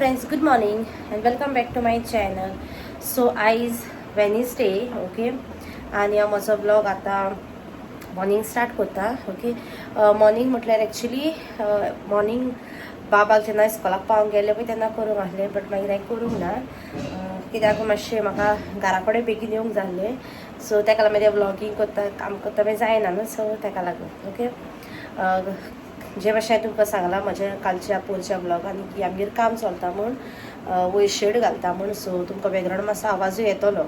Friends, good morning and welcome back to my channel. So आयज Wednesday, okay, आनी हांव म्हजो ब्लॉग आतां मॉर्निंग स्टार्ट करता. ओके, मॉर्निंग म्हटल्यार एक्चुली मॉर्निंग बाबाक जेन्ना इस्कॉलाक पावंक गेले पळय तेन्ना करूंक आसलें, बट मागीर हांवें करूंक ना, कित्याक मातशें म्हाका घरा कडेन बेगीन येवंक जाल्लें. सो तेका लागून मागीर व्लॉगींग करता, काम करता मागीर जायना न्हू, सो तेका लागून. ओके, जे भाशेन हांवें तुमकां सांगलां म्हज्या कालच्या पोरच्या ब्लॉगान की आमगेर काम चलता म्हूण, वयर शेड घालता म्हूण, सो तुमकां बॅकग्रावंड मातसो आवाजूय येतलो.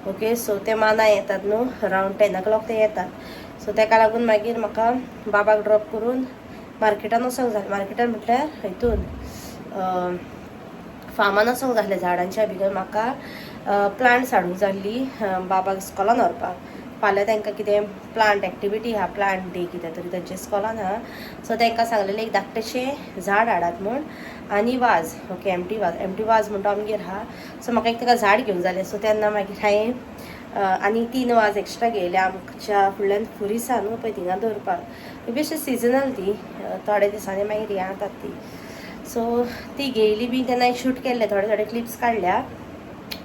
ओके, सो ते मानाय येतात न्हू, अरावंड 10 ओ क्लॉक ते येतात. सो तेका लागून मागीर म्हाका बाबाक ड्रॉप करून मार्केटान वचोंक जालें. मार्केटान म्हटल्यार हितून फार्मान वचोंक जालें झाडांच्या, because म्हाका प्लांट्स हाडूंक जाल्ली बाबाक इस्कॉलान व्हरपाक. फाल्यां तांकां कितें प्लांट एक्टिविटी आहा, प्लांट डे कितें तरी तांच्या इस्कॉलान आहा. सो तांकां सांगलेलें एक धाकटेशें झाड हाडात म्हूण आनी वाज, ओके, एमटी वाज. एमटी वाज म्हणटा आमगेर आहा. सो म्हाका एक ताका झाड घेवंक जालें. सो तेन्ना मागीर हांवें आनी तीन वाज एक्स्ट्रा घेयले, आमच्या फुडल्यान खुरीस आहा न्हू पळय थिंगा दवरपाक. बी अशें सिजनल ती, थोड्या दिसांनी मागीर हें जातात ती. सो ती घेयली बी तेन्ना शूट केल्ले, थोडे थोडे क्लिप्स काडल्या.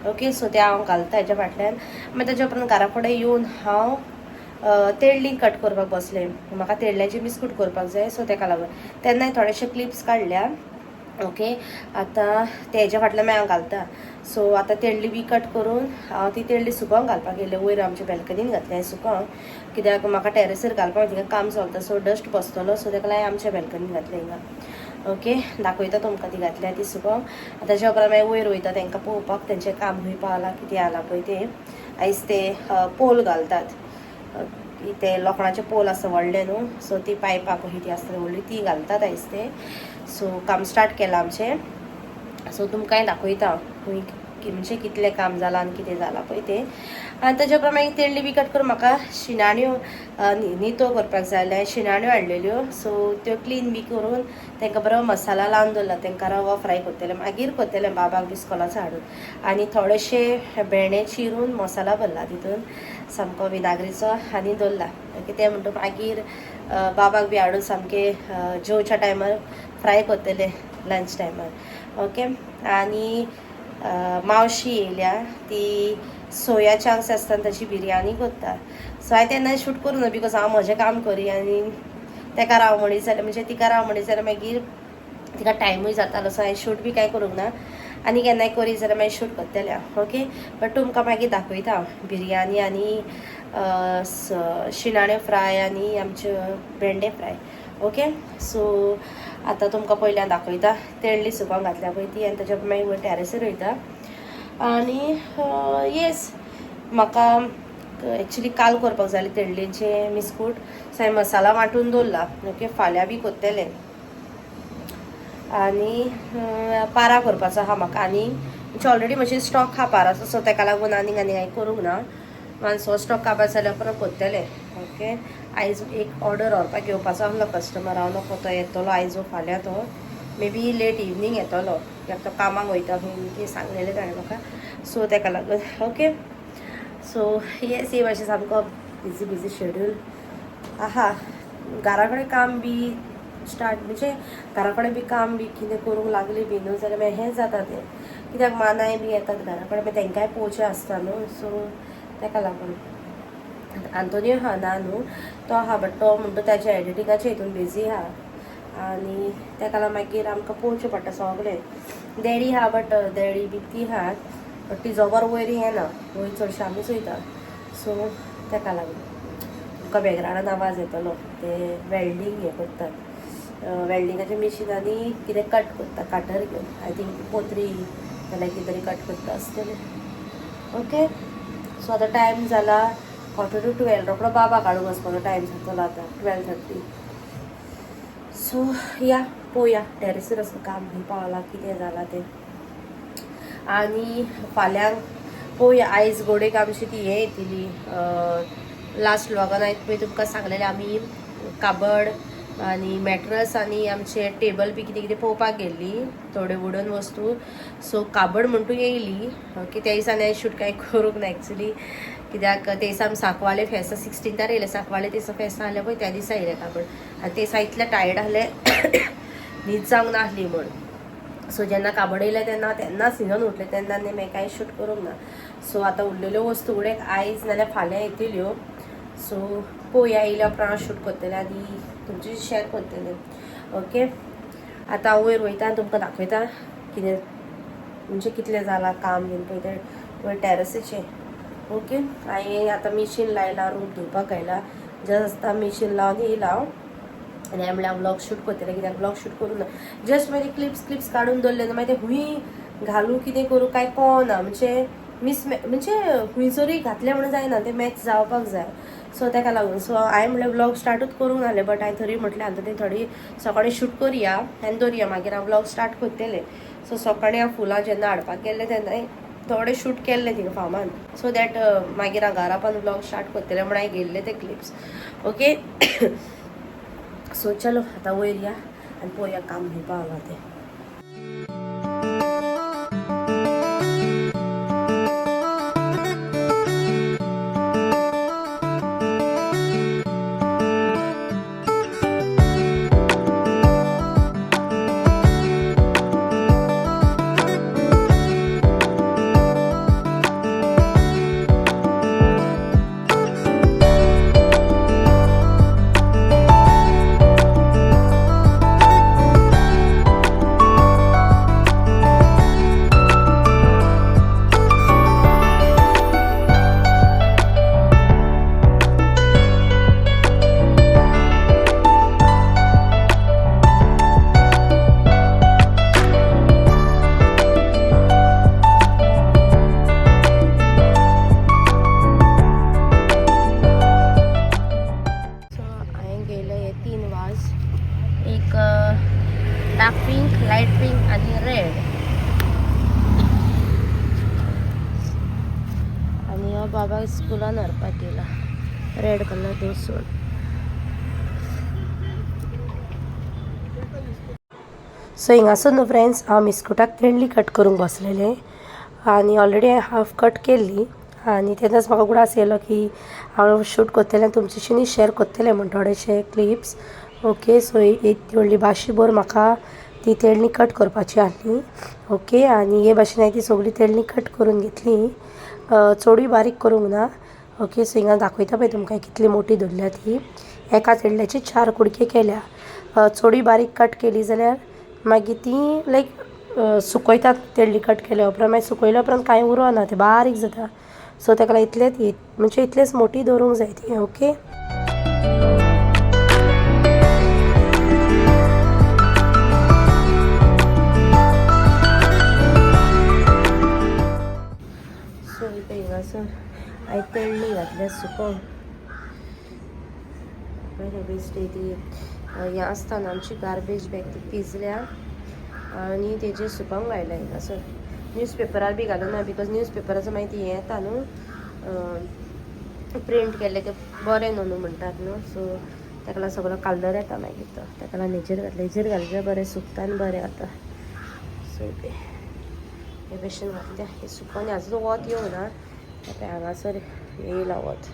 ओके, सो ते हांव घालता हेच्या फाटल्यान. मागीर ताच्या उपरांत घरा कडेन येवन हांव तेळली कट करपाक बसलें. म्हाका तेळल्याची बिस्कूट करपाक जाय, सो तेका लागून तेन्नाय थोडेशे क्लिप्स काडल्या. ओके, आतां ते हेज्या फाटल्यान मागीर हांव घालता. सो आतां तेळली बी कट करून हांव ती तेळली सुकोवंक घालपाक गेलें. वयर आमच्या बॅल्कनीन घातलें सुकोवंक, कित्याक म्हाका टॅरसीर घालपाक थिंगा काम चलता, सो डस्ट बसतलो. सो तेका लागून आमच्या बॅल्कनीन घातलें हिंगा. ओके, दाखयता तुमकां ती घातल्या ती सुकोवंक. आतां ताच्या उपरांत मागीर वयर वयता तांकां पळोवपाक, तेंचें काम खंय पावलां, कितें आलां पळय तें. आयज ते पोल घालतात, ते लोखणाचे पोल आसता व्हडले न्हू, सो ती पायपां कशी ती आसता व्हडली, ती घालतात आयज ते. सो काम स्टार्ट केलां आमचें. सो तुमकांय दाखयता खंय म्हणजे कितलें काम जालां आनी कितें जालां पळय तें. आनी ताच्या उपरांत मागीर तेळली बी कट करून म्हाका शिणाण्यो नितो करपाक जाय जाल्यार शिणाण्यो हाडलेल्यो. सो त्यो क्लीन बी करून तांकां बरो मसाला लावन दवरला. तांकां रवा फ्राय करतलें, मागीर करतलें बाबाक बी इस्कॉलाचो हाडून. आनी थोडेशे भेंडे चिरून मसाला भरला तितून सामको विनागरीचो आनी दवरला. ओके, तें म्हणटा मागीर बाबाक बी हाडून सामकें जेवच्या टायमार फ्राय करतले, लंच टायमार. ओके, आनी मावशी येयल्या, ती सोया चंक्स आसता ताची बिरयानी करता. सो हांवें तेन्ना शूट करूं ना, because हांव म्हजें काम करी आनी तेका राव म्हणीत जाल्यार, म्हणजे तिका राव म्हणीत जाल्यार मागीर तिका टायमूय जातालो. सो हांवें शूट बी कांय करूंक ना. आनी केन्नाय करी जाल्यार मागीर शूट करतलें हांव. ओके, बट तुमकां मागीर दाखयता हांव बिरयानी आनी शिणाण्यो फ्राय आनी आमच्यो भेंडे फ्राय. ओके, सो आतां तुमकां पयल्यान दाखयता तेळली सुकोवंक घातल्या पळय ती आनी ताच्या मागीर वयर टॅरसीर वयता. आनी येस, म्हाका एक्चुली काल करपाक जाय तेळलेचें बिस्कूट, सो हांवें मसाला वांटून दवरला. ओके, फाल्यां बी करतलें. आनी पारा करपाचो आहा म्हाका आनी म्हणजे ऑलरेडी म्हजे स्टॉक आहा पाराचो, सो तेका लागून आनीक आनी कांय करूंक ना. मातसो स्टॉक काबार जाल्या उपरांत करतलें. ओके, आयज एक ऑर्डर व्हरपाक येवपाचो आहलो कस्टमर, हांव नको तो येतलो आयज फाल्यां, तो मे बी लेट इवनींग येतलो, कित्याक तो कामाक वयता खंय कितें सांगलेलें ताणें म्हाका, सो तेका लागून. ओके, सो येस, हे मातशें सामको बिजी बिजी शेड्यूल आहा. घरा कडेन काम बी स्टार्ट, म्हणजे घरा कडेन बी काम बी कितें करूंक लागली बी न्हू जाल्यार मागीर हें जाता तें, कित्याक मानाय बी येतात घरा कडेन, मागीर तांकांय पळोवचें आसता न्हू. सो तेका लागून आंतोनियो आहा ना न्हू, तो आहा, बट तो म्हणटा ताच्या एडिटिंगाच्या हितून बिजी आहा आनी तेका लागून मागीर आमकां पळोवचें पडटा सगळें. डॅडी आहा, बट डॅडी बी ती आहा, बट ती जबर वयर येना, वयर चडशें आमीच वयता. सो तेका लागून तुमकां बॅकग्रावंडान आवाज येतलो, ते वेल्डींग हें करतात, वेल्डिंगाच्या मिशिनांनी कितें कट करता काटर घेवन. I think पोत्री जाल्यार कितें तरी कट करता आसतलें. ओके, सो आतां टायम जाला 11:45. रोकडो बाबा काडूंक वचपाचो टायम जातलो आतां, 12:30. सो या, पळोवया टॅरसीर वचून काम खंय पावलां, कितें जालां तें. आनी फाल्यां पळोवया. आयज गोडेक आमची ती हें येतली. लास्ट व्लॉगान हांवें पळय तुमकां सांगलेलें, आमी काबड आनी मॅट्रस आनी आमचे टेबल बी कितें कितें पळोवपाक गेल्ली, थोड्यो वुडन वस्तू. सो काबड म्हणटू येयली. ओके, त्या दिसांनी हांवें शूट कांय करूंक ना एक्चुली, कित्याक ते दिसा आमी सांकवाळे फेस्तां 16तार येयले, सांकवाळे ते दिसा फेस्तां आहलें पळय, त्या दिसा येयलें काबड. आनी ते दिसा इतलें टायर्ड आहलें, न्हीद जावंक नासली म्हूण. सो जेन्ना काबड येयलें तेन्ना तेन्नाच न्हिदोन उठलें तेन्ना न्ही मागीर कांय शूट करूंक ना. सो आतां उरलेल्यो वस्तू फुडें आयज नाल्यार फाल्यां येतल्यो. सो पळोवया येयल्या उपरांत हांव शूट करतलें आनी तुमचे शेअर करतलें. ओके आतां हांव वयर वयता आनी तुमकां दाखयता कितें म्हणजे कितलें जालां काम बीन पळय तें वयर टॅरसीचें. ओके हांवें आतां मिशीन लायलां, रूम धुवपाक घायला, जस्ट आतां मिशीन लावन येयला हांव. आनी हांवें म्हणल्यार ब्लॉग शूट करतलें, कित्याक ब्लॉग शूट करूं ना, जस्ट मागीर क्लिप्स क्लिप्स काडून दवरले न्हू, मागीर ते हुंय घालूं कितें करूं कांय कळना, म्हणजे मिस म्हणजे हुंय जरी घातलें म्हणून जायना, ते मॅच जावपाक जाय. सो ताका लागून सो हांवें म्हणलें ब्लॉग स्टार्टूच करूंक नासलें, बट हांवें तरी म्हटलें आतां तें थोडी सकाळीं शूट करुया आनी दवरुया, मागीर हांव ब्लॉग स्टार्ट करतलें. सो सकाळीं हांव फुलां जेन्ना हाडपाक गेल्लें तेन्ना थोडे शूट केल्ले थिंगा फार्मान, सो that मागीर हांव घरा पण ब्लॉग स्टार्ट करतलें म्हण हांवें घेयल्ले ते क्लिप्स. ओके सो चलो आतां वयर या आनी पळोवया काम खंय पावलां तें. सो हांवें घेयले हे 3 वाज, एक डार्क पिंक, लायट पिंक आनी रेड. आनी हो बाबाक स्कुलान व्हरपाक गेला, रेड कलर दसून. सो हिंगासर न्हू फ्रेंड्स हांव बिस्कुटाक तेंडली कट करूंक बसलेलें आनी ऑलरेडी हांवें हाफ कट केल्ली आनी तेन्नाच म्हाका उगडास येयलो की हांव शूट करतलें आनी तुमच्याशी शेअर करतलें म्हण थोडेशे क्लिप्स. ओके सो एक व्हडली बाशी भर म्हाका ती तेळणी कट करपाची आहली. ओके आनी हे भाशेन हांवें ती सगळी तेळणी कट करून घेतली, चडूय बारीक करूंक ना. ओके सो हिंगा दाखयता पळय तुमकां कितली मोटी धरल्या ती, एका तेळण्याचे 4 कुडके केल्या. चडूय बारीक कट केली जाल्यार मागीर ती लायक सुकयतात तेळणी कट केल्या उपरांत, मागीर सुकयल्या उपरांत कांय उरना, ते बारीक जाता. सो ताका लागून इतलेच म्हणजे इतलेच मोटी दवरूंक जाय ती. ओके सो इथं हिंगासर हांवें तेळणी घातल्या सुकोंक. बरें बेश्टी ती हें आसता न्हू आमची गार्बेज बॅग, ती पिजल्या आनी तेजेर सुकोंक घायल्या हिंगासर. न्यूज पेपरार बी घालूं ना, because news पेपराचो मागीर ती हें येता न्हू, प्रिंट केल्लें तें बरें न्हू न्हू म्हणटात न्हू. सो ताका लागून सगळो काल्लर येता मागीर तो, ताका लागून हेजेर घातलें, हेजेर घातल्यार बरें सुकता आनी बरें जाता. सो हे भशेन घातल्या, हें सुकोन आजून वत येवंक ना. पळय हांगासर येयलां वत,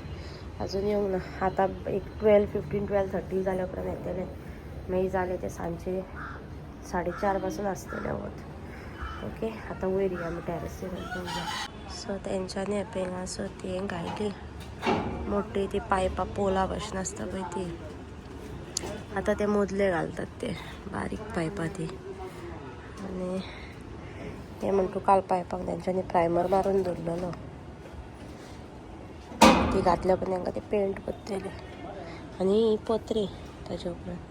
आजून येवंक ना. आतां एक 12:15 12:30 जाल्या उपरांत येतलें, मागीर जालें तें सांजचें 4:30 पासून आसतलें वत. ओके आतां वयर या आमी टॅरसीर पळोवया. सो तेंच्यांनी पळय हांगासर ती घायली मोटी ती पायपां पोला भशेन आसता पळय ती, आतां ते मोदले घालतात ते बारीक पायपां ती. आनी ते म्हणटू काल पायपाक तेंच्यांनी प्रायमर मारून दवरलेलो, ती घातल्या उपरांत तांकां ते पेंट करतले आनी पत्रे ताजे उपरांत.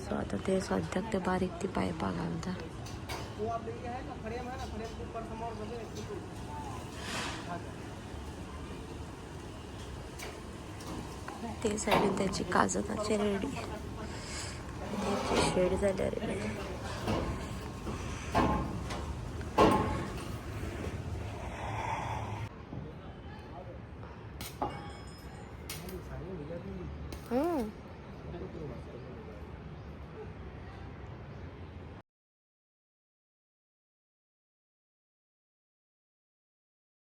सो आतां ते सद्याक ते बारीक ती पायपां घालता. ते सायडीन त्याची काजनाचे रेडी, त्याची शेड जाल्या रेडी.